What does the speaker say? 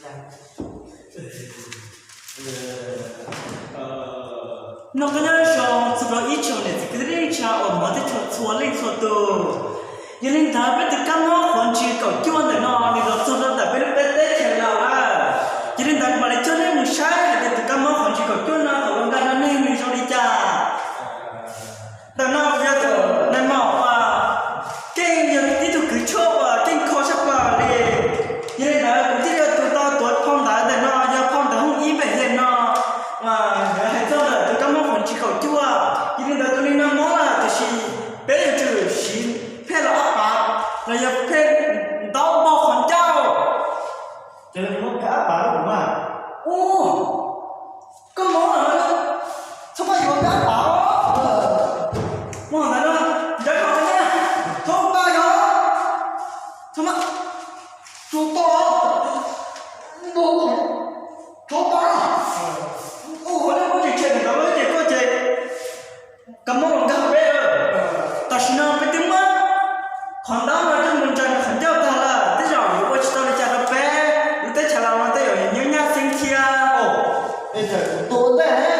Noj qab nyob zoo txog rau ib tsoom niam txiv kwv tij neej tsa uas hmov thiab tshua txhua leej txhua tus. Yog li ntawd peb tus kab mob qhuav ntsis kaum cuaj ntawm no nws los txog rau ntawm peb lub peb teb chaws Laus lawm. Yog li ntawd kuv mam li coj nej mus saib hais tias tus kab mob qhuav ntsis kaum cuaj no thaum los nkag rau neeg nws zoo li cas. Ntawm no yog tus nais maum uas keej yog ib tug kws tshuaj uas keej kho tshaj plaws li. Yog li ntawd kuv thiaj li tus tau tuav phau ntawv ntawm no yog phau ntawv hooj ib npaum li no, hais txog ntawm tus kab mob qhuav ntsis kaum cuaj. Yog li ntawd tus li no mob lawm tiam sis peb yuav tsum siv pheej los ob pav los yog pheej ntaub npog qhov ncauj. Ces lawv muab pheej ob pav rau kuv mas, ub, koj mob lawm, txhob maj yuav pheej ob pav os. Muaj ntawd no, nrhiav qhov ntawd na, txhob maj yog, txhob maj, tsuag to, npog, tsuag to, ub, nej muab tsis tshem ntawd ces koj ces kab mob los nkag peb. Tam sim no peb twb muab qhov ntaub no coj mus ntsaws qhov ncauj tag lawm, tej zaum yuav ua tsis tau li cas rau peb lub teb chaws Laus no, tej zaum yuav nyuaj nyaj xeeb thiab. Tus ntawd